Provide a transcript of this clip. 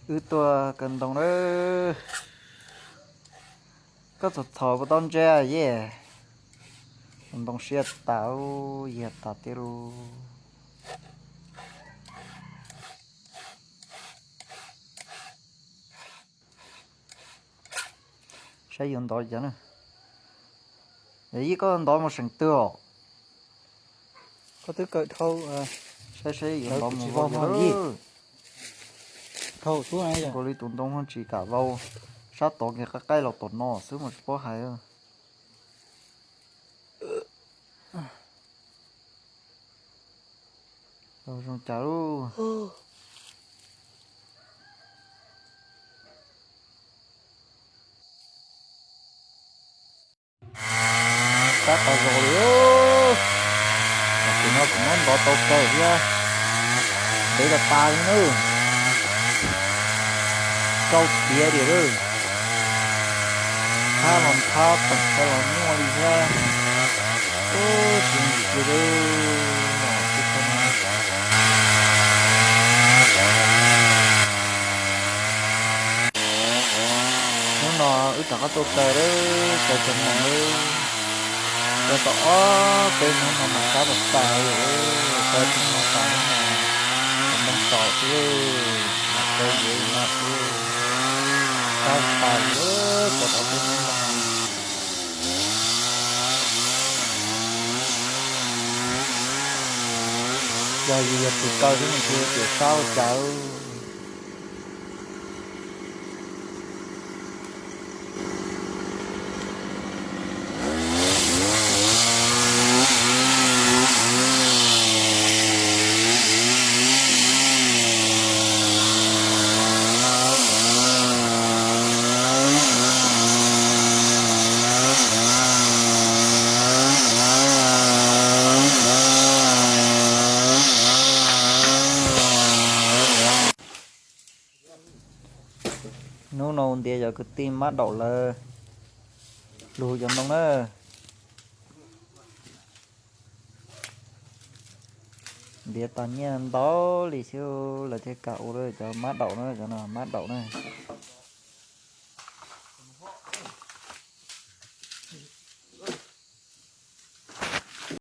Wb tuaj kaw ntoo lawm. Koj txhom txhom puas tau ntsia ye? Ntoo siab tas, yiag tas tiag lauj. Saib yuav ntov li cas na. Yog ib koj ntov mus seem twg os? Koj twb kaw dhau. Saib saib yuav ntov mus vau li. Nkaus li tus ntoo ho tsis kam vau, sab tod nkaus qaib qaib los tom no xwb mas tsis paub hais. Zoo cas lauj. Tab tom zos li. Tam sim no kuv muab ntov tau kawg thiab. Ntev tas tas li nawb. Rau tiav li lawm. Thab los thab, teem tau los nyuaj li thiab. Ub, tsis zoo li kiag li. Hnub no wb rov qab tuaj kaw lawm, kaw txog moos lawm. Kaw tau ob peb hnub no mas sab tas tas li, kaw txog moos tas lawm no, kaw ntoo tau xwb, kaw yuav li no xwb, sab tas tas li, kaw tau ob peb hnub no. Yog yus yog tus kaw xwb nws kuj tias sab ua cas. Hnub no ntiav cov kwv tij mab daum lawv lug cov ntoo na. Ntiav tas nyiaj ntau li xwb lawv thiaj kam ua cov mab daum na, cov no mab daum na.